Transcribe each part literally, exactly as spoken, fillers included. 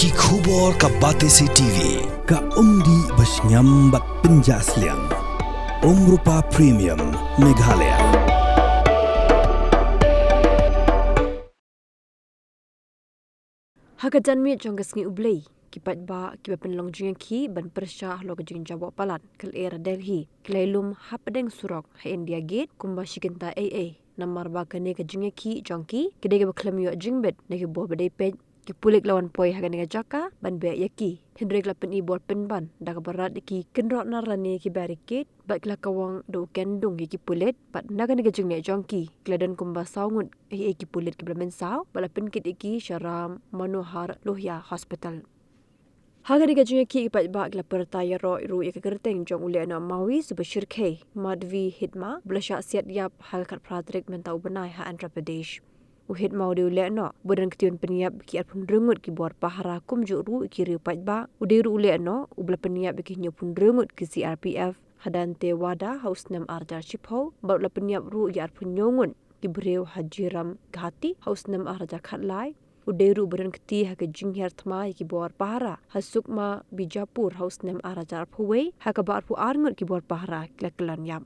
Ki khubor ka Batesi T V, ka umdih ba shngiam bad pynjah sliang. Umrupa Premium, Meghalaya. Ha ka janmiet jong ka sngi U Blei, ki paidbah kiba pynlong jingïakhih ban pyrshah halor ka jingjaboh palat ka lyer Delhi, ki la ïalum hapdeng surok ha India Gate kumba shi kynta eiei, namar ba kane ka jingïakhih jong ki ka dei kaba khlem ïoh jingbit na ki bor ba dei peit. Ki pulit la wan poi ha kane ka jaka ban beh ïa ki, hynrei ki la pyni bor pynban da kaba rat ïa ki kynroh nar lane ki barricade, bad ki la kawang da u kyndung ïa ki pulit, bad na kane ka jingleh jong ki, ki la don kumba saw ngut eiei ki pulit kiba la mynsaw, bad la pynkit ïa ki sha Ram Manohar Lohia Hospital. Ha kane ka jingïakhih ki paidbah ki la pyrta ïaroh ruh ïa ka kyrteng jong u lehnoh mawi Subashir Khei, Madhvi Hitma, ba la shah siat ïap ha ka khatphra tarik mynta u bnai ha Andhra Pradesh. U Hitma u dei u lehnoh ba don ka ktien pynïap ki arphew hynriew ngut ki bor pahara kumjuh ruh ïa ki riew paidbah. U dei ruh u lehnoh uba la pynïap ïa ki hynñiewphew hynriew ngut ki C R P F ha Dantewada ha u snem ar hajar shiphew, bad u la pynïap ruh ïa arphew hynñiew ngut ki briew ha Jiram Ghati ha u snem ar hajar khatlai. U dei ruh ba don kti ha ka jinghiar thma ïa ki bor pahara ha Sukma Bijapur ha u snem ar hajar arphew wei, ha kaba arphew ar ngut ki bor pahara ki la kyllon ïap.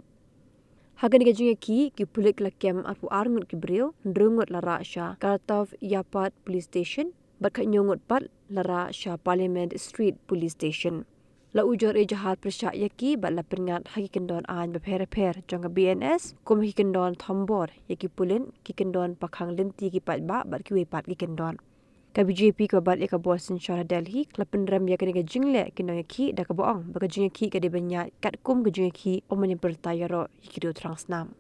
Ha kane ka jingïakhih, ki pulit ki la kem arphew ar ngut ki briew, hynriew ngut la rah sha Kartav Yapat Police Station, bad khathynñiew ngut pat la rah sha Parliament Street Police Station. La ujor ejahar pyrshah ïa ki bad la pynngat ha ki kyndon aiñ bapher bapher jong ka B N S, kum ha ki kyndon thombor ïa ki pulit, ki kyndon pakhang lynti ki paidbah bad kiwei pat ki kyndon. Ka B J P kaba bat ïa ka bor synshar ha Delhi ka la pynrem ïa kane ka jingleh ki nongïakhih da kaba ong ba ka jingïakhih ka dei ban ïaid katkum ka jingïakhih ym ban pyrta ïaroh ïa ki riew thrang snam.